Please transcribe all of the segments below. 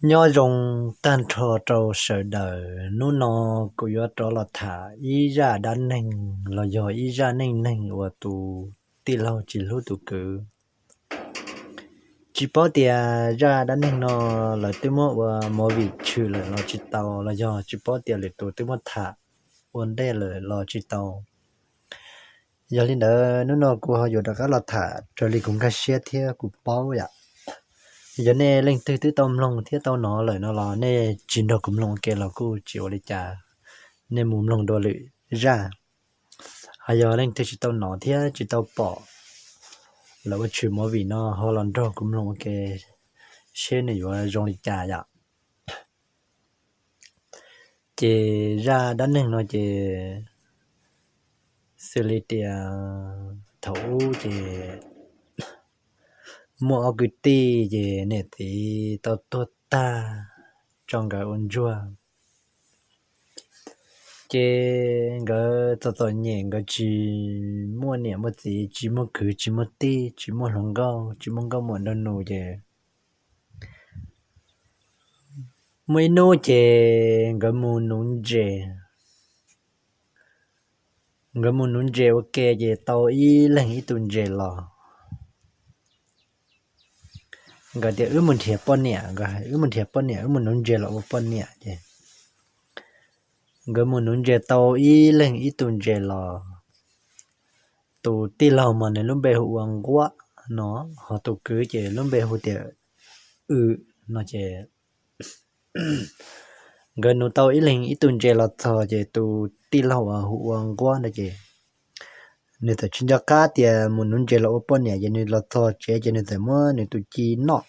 Nyob zoo tag nrho rau sawv daws, hnub no kuv yuav rov los tham ib zaj dab neeg los yog ib zaj neej neeg uas tus tij laug tsis hlub tus kwv. Tsis paub tias zaj dab neeg no lawv twb muab ua movie tshwm lawm los tsis tau, los yog tsis paub tias lwm tus twb muab tham ua ntej lawm los tsis tau. Yog li ntawd hnub no kuv ho yuav rov qab los tham raws li kuv nkag siab thiab kuv paub yom. Yog nej leej twg twb tau mloog thiab tau hnov lawm no los nej tsis nrog kuv mloog ua ke los kuj tsis ua li cas, nej mus mloog dua lwm zaj. Hos yog leej twg tsis tau hnov thiab tsis tau pom lawv ua tshwm movie no ho los nrog kuv mloog ua ke seb nws yuav zoo li cas yom. Ces zaj dab neeg no ces xws li tias thaum ub ces muaj ob kwv tij ces niam txiv tau tuag tag tso nkawd ua ntsuag. Ces nkawd txom txom nyem, nkawd tsis muaj niam muaj txiv, tsis muaj kwv tsis muaj tij, tsis muaj hluas nkauj, tsis muaj nkauj muam nraug nus ces muaj ib hnub ces nkawd mus nuv ntses. Nkawd mus nuv ntses ua ke ces tau ib leeg ib tug ntses los. Nkawd tias wb mus nrhiav poj niam, nkawd hais wb mus nrhiav poj niam, wb mus nuv ntses los ua poj niam ces nkawd mus nuv ntses tau ib leeg ib tug ntses los. Tus tij laug mas nws lub npe hu ua Nquab no, ho tus kwv ces lub npe hu tias Wm no ces nkawd nuv tau ib leeg ib tug ntses los txog ces tus tij laug uas hu ua Nquab no ces nws txawm tsis nco qab tias mus nuv ntses los ua poj niam ces nws los txog tsev ces nws txawm muab nws tus ci noj.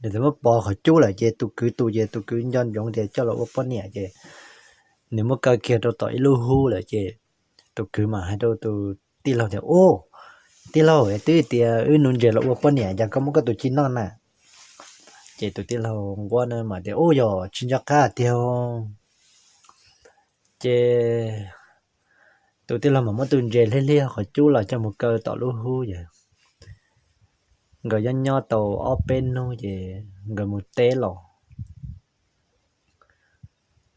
Nws txawm muab pov qhov cub lawm ces tus kwv tus ces tus kwv nco ntsoov tias coj los ua poj niam ces nws muab kaw kiag rau tom ib lub hub lawm ces tus kwv mas hais rau tus tij laug tias, Ub, tij laug, twb tias wb nuv ntses los ua poj niam cas koj muab koj tus ci noj na? Ces tus tij laug Nquab no mas tias, Ub, yog tsis nco qab tiag. Ces tus tij laug mas muab tus ntses hliv hliv qhov cub los coj mus kaw tom lub hub ces nkawd nyob nyob tau ob peb hnub ces nkawd mus teb los.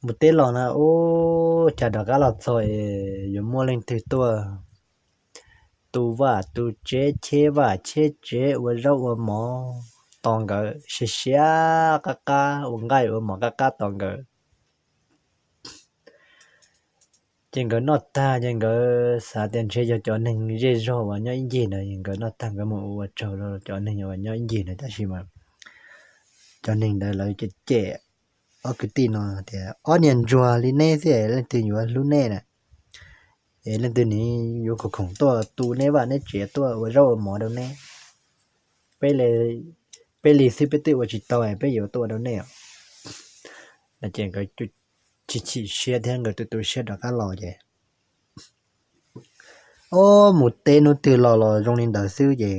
Mus teb los na, ub, cas rov qab los txog es yuav muaj leej twg tuaj tu vaj tu tsev, cheb vaj cheb tsev, ua zaub ua mov tos nkawd, siav siav qab qab, ua nqaij ua mov qab qab tos nkawd. Ces nkawd noj tag ces nkawd xav tias ntshe yog cov neeg zej zog uas nyob ib ncig ntawd, nkawd noj tag nkawd mus ua tsaug rau cov neeg uas nyob ib ncig ntawd, tab sis mas cov neeg ntawd lawv cem cem ob kwv tij no tias, Ob niag ntsuag li neb xwb leej twg yuav hlub nej na? Es leej twg nws yuav khoom khoom tuaj tu neb vaj neb tsev, tuaj ua zaub ua mov rau neb? Peb li xwb peb twb ua tsis tau, peb yuav tuaj ua rau nej? Ces nkawd chim chim siab thiab nkawd tu tu siab rov qab los ces, ob, mus teb hnub twg los los zoo li ntawd xwb ces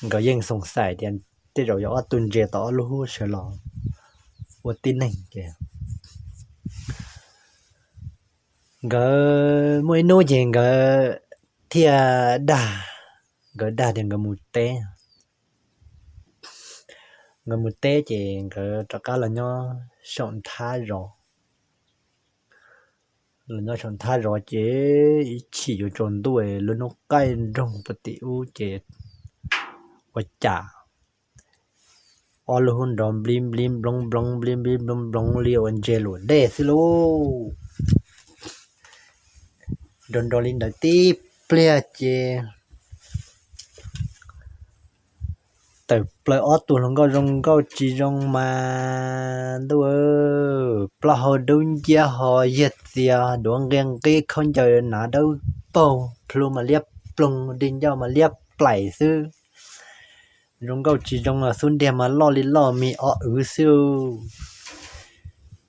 nkawd yeej xoom xaim tias tej zaum yog ob tug ntses tom ob lub hub sawv los ua tib neeg ces nkawd muaj ib hnub ces nkawd thiaj dag, nkawd dag tias nkawd mus teb. Nkawd mus teb ces nkawd rov qab los nyob saum nthab zos. Los nyob saum nthab zos ces ib chim yuav tsaus ntuj, lub hnub qaij nroog puag tim ub ces ua cas ob lub hub nrov nplib nplib nploov nploov nplib nplib nploov nploov li uas ntses luam dej xwb lauj. Nrov nrov li ntawd tib pliag ces tawm plaws ob tug hluas nkauj zoo nkauj tsis zoo mas ntuj, plaub hau dub nciab ho yag txias duav nqia nqib, khaub ncaws hnav dawb paug, plhu mas liab ploog, dig ncauj mas liab plaim xwb. Zoo nkauj tsis zoo los xub ntiag mas loj li loj mis ob wv xwb.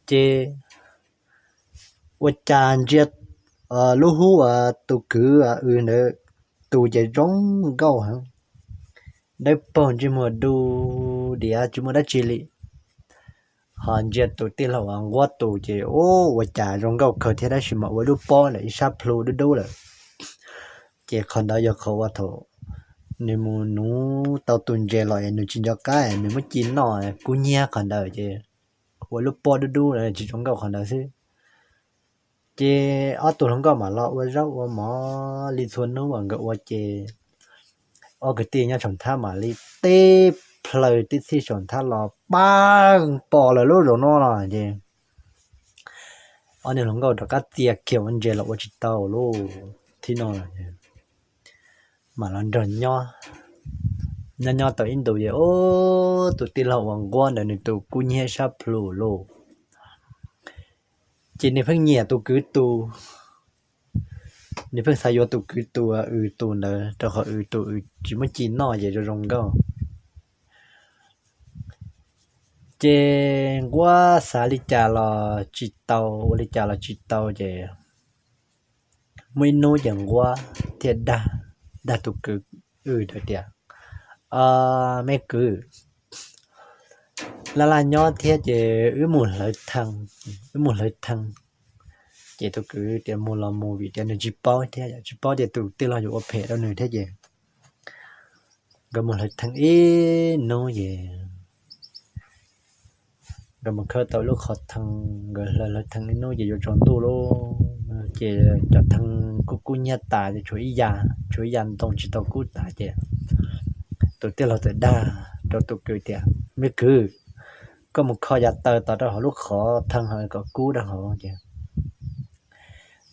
Ces ua cas ntsia lub hub uas tus kwv ntawd tus ces zoo nkauj heev, dawb paug ntsej muag du diav tsis muaj dab tsi li. Ho ntsia tus tij laug uas Nquab tus ces ua cas zoo nkauj kawg thiab tab sis mas ua lub pob lawm ib sab plhu dub dub lawm. Ces qhov ntawd yog qhov uas thaum nws mus nuv tau tus ntses los es nws tsis nco qab, nws muab ci noj kub hnyiab qhov ntawd ces ua lub pob dub dub tsis zoo nkauj qhov ntawd xwb. Ces ob tug hluas nkauj mam los ua zaub ua mov li txhua hnub uas nkawd ua ces ob kwv tij nyob saum nthab mam li teb plaws tib txhij saum nthab los pab pom lawm lub zaum no los ces ob niag hluas nkauj rov qab txia kiag ua ntses los ua tsis tau lub thib no los mam los nrog nyob. Nyob nyob tau ib ntus ces ub, tus tij laug uas nquab ntawd nws tus kub hnyiab sab plhu lauj. Ces nws pheej nyiam tus kwv tus, nws pheej xav yuav tus kwv tus, w tus ntawd rau qhov w tus w tsis muaj ci noj ces zoo zoo nkauj. Ces nquab xav li cas los tsis tau, ua li cas los tsis tau ces muaj ib hnub ces nquab thiaj dag, dag tus kwv w ntawd tias, me kwv, laj laj nyob thiab ces wb mus hlawv thee, wb mus hlawv thee. Ces tus kwv tias mus los mus vim tias nws tsis paub thiab, tsis paub tias tus tij laug yuav ua phem rau nws thiab ces nkawd mus hlawv thee ib hnub ces nkawd mus khawb tau lub qhov thee, nkawd hlawv hlawv thee ib hnub ces yuav tsaus ntuj lawm ces cov thee kub kub hnyiab tas ces tshuav ib ya, tshuav ib ya ntoo tsis tau kub tas ces tus tij laug txawm dag rau tus kwv tias, me kwv, koj mus kho yav taw tod rau hauv lub qhov thee kom kub rau hauv ces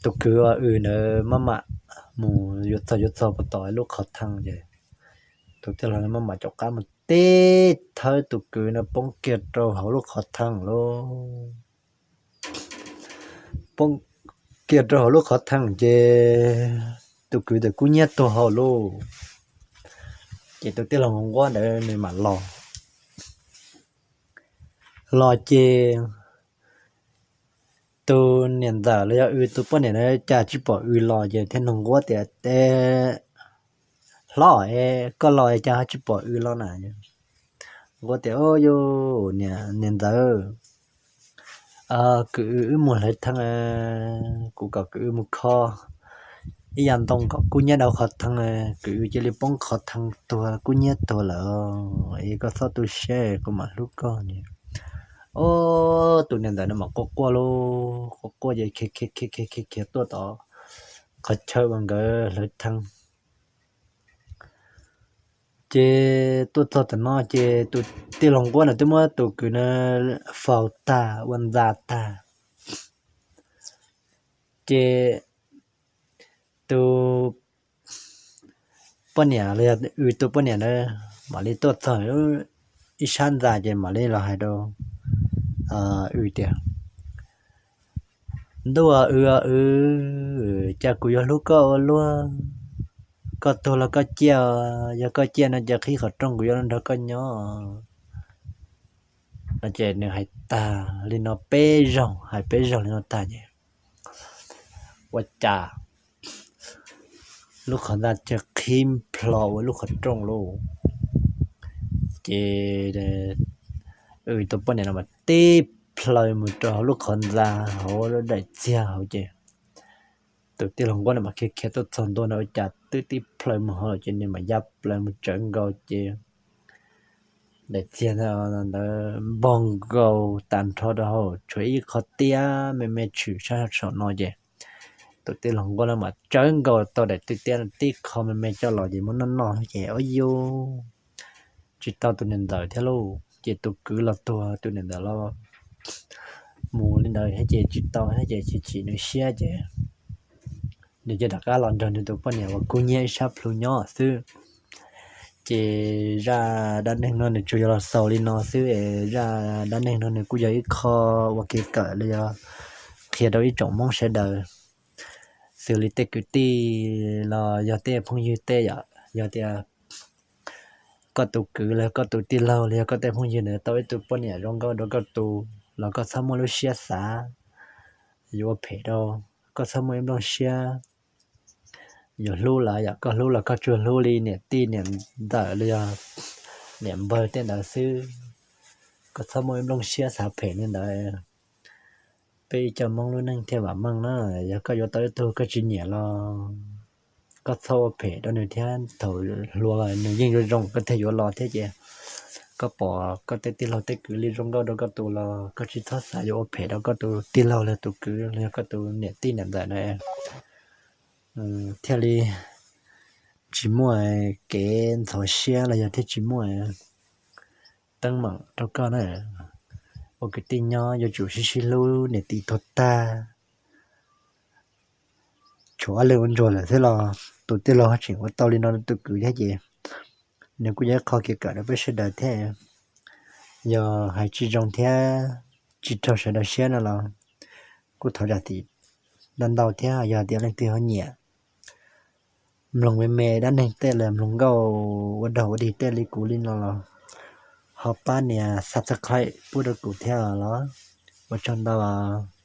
tus kwv w ntawd maj mam mus yuav txog, yuav txog puag tom lub qhov thee ces tus tij laug maj mam caum qab mus teb thawb tus kwv ntawd poob kiag rau hauv lub qhov thee lauj. Poob kiag rau hauv lub qhov thee ces tus kwv txawm kub hnyiab tuag hauv lauj. Ces tus tij laug nquab ntawd nws mam los, los ces tus niam ntxawm los yog w tus poj niam ntawd cas tsis pom w los ces thiaj nug nquab tias, hlob, koj los cas ho tsis pom w los na? Nquab tias, niam ntxawm, kwv w wb mus hlawv thee, kuv kom kwv w mus kho ib ya ntoo kom kub hnyiab rau qhov thee, kwv w cia li poob qhov thee tuag kub hnyiab tuag lawm, es koj txhob tu siab kuv mam hlub koj. Ob tug niam ntxawm no mas quaj quaj lauj, quaj quaj ces khiav khiav khiav khiav khiav khiav tuaj tom qhov chaw uas nkawd hlawv thee. Ces tuaj txog tom no ces tus tij laug nquab ntawd twb muab tus kwv na faus tag ua ntxa tag. Ces tus poj niam los yog w tus poj niam na mam li tuaj txog ib sab ntxa ces mam li los hais rau w tias, ntuj, w, w, cas kuv yuav hlub koj ua luaj, koj tuag los koj ciaj, yog koj ciaj no ces qhib qhov rooj kuv yuav los nrog koj nyob. No ces nws hais tag li no peb zaug, hais peb zaug li no tag ces ua cas lub qhov ntxa cia li qhib nplho ua lub qhov rooj lauj. Ces w tus poj niam no mas tib plaws mus rau hauv lub qhov ntxa hauv daim txiag hauv ces tus tij laug nquab no mas khiav khiav tuaj txog ntua no ua cas twb tib plaws mus hauv lawm ces nws mam ya plaws mus tsawv nkaus ces daim txiag ntawd npog nkaus tas nrho rau hauv tshuav ib qho tiab me me tshwm sab saum no ces tus tij laug nquab no mas tsawv nkaus tau daim tiab tib qho me me coj los ces muab noj noj ces ua cas tsis tau tus niam ntxawm thiab lauj. Ces tus kwv los tuag, tus niam ntxawm los mus li ntawd thiab ces tsis tau thiab ces chim chim nws siab ces nws cia li rov qab los nrog nws tus poj niam uas kub hnyiab ib sab plhu nyob xwb. Ces zaj dab neeg no nws tsuas yog los xaus li no xwb es zaj dab neeg no nws kuj yog ib qho ua kev kawm los yog qhia rau ib tsoom Hmoob sawv daws, xws li tej kwv tij los yog tej phooj ywg tej yom, yog tias koj tus kwv los koj tus tij laug los yog koj tej phooj ywg ntawd tau ib tug poj niam zoo nkauj rau koj tu los koj txhob muaj lub siab xav yuav ua phem rau, koj txhob muaj ib nplooj siab yuav hlub lawv yom, koj hlub los koj tsuas hlub li niam tij niam ntxawm los yog niam npawg tej ntawd xwb, koj txhob muaj ib nplooj siab xav phem li ntawd. Peb ib co Hmoob lub neej thiaj vam meej na, yog koj yuav tau ib tug koj tsis nyiam los koj txhob ua phem rau nws thiab, thaum hluas los nws yeej zoo zoo koj thiaj yuav los thiab ces koj pom koj tej tij laug tej kwv li zoo nkauj rau koj tus los koj tsis txhob xav yuav ua phem rau koj tus tij laug los tus kwv los yog koj tus niam tij niam ntxawm na, thiaj li tsis muaj kev ntxhov siab los yog thiaj tsis muaj teeb meem rau koj na. Ua kwv tij nyob yuav tsum sib sib hlub, niam tij tuag tag tshuav ob leeg ua ntsuag lawm thiab los tus tij laug ho tseem ua tau li no rau tus kwv thiab ces nws kuj yog ib qho kev kawm rau peb sawv daws thiab. Yog hais tsis zoo thiab tsis raug sawv daws siab no los kuj thov zam txim ntau ntau thiab. Yog tias leej twg ho nyiam mloog me me dab neeg tej los mloog nkauj ua dog ua dig tej li kuv li no los ho pab nias subscribe pub rau kuv thiab los. Ua tsaug ntau os.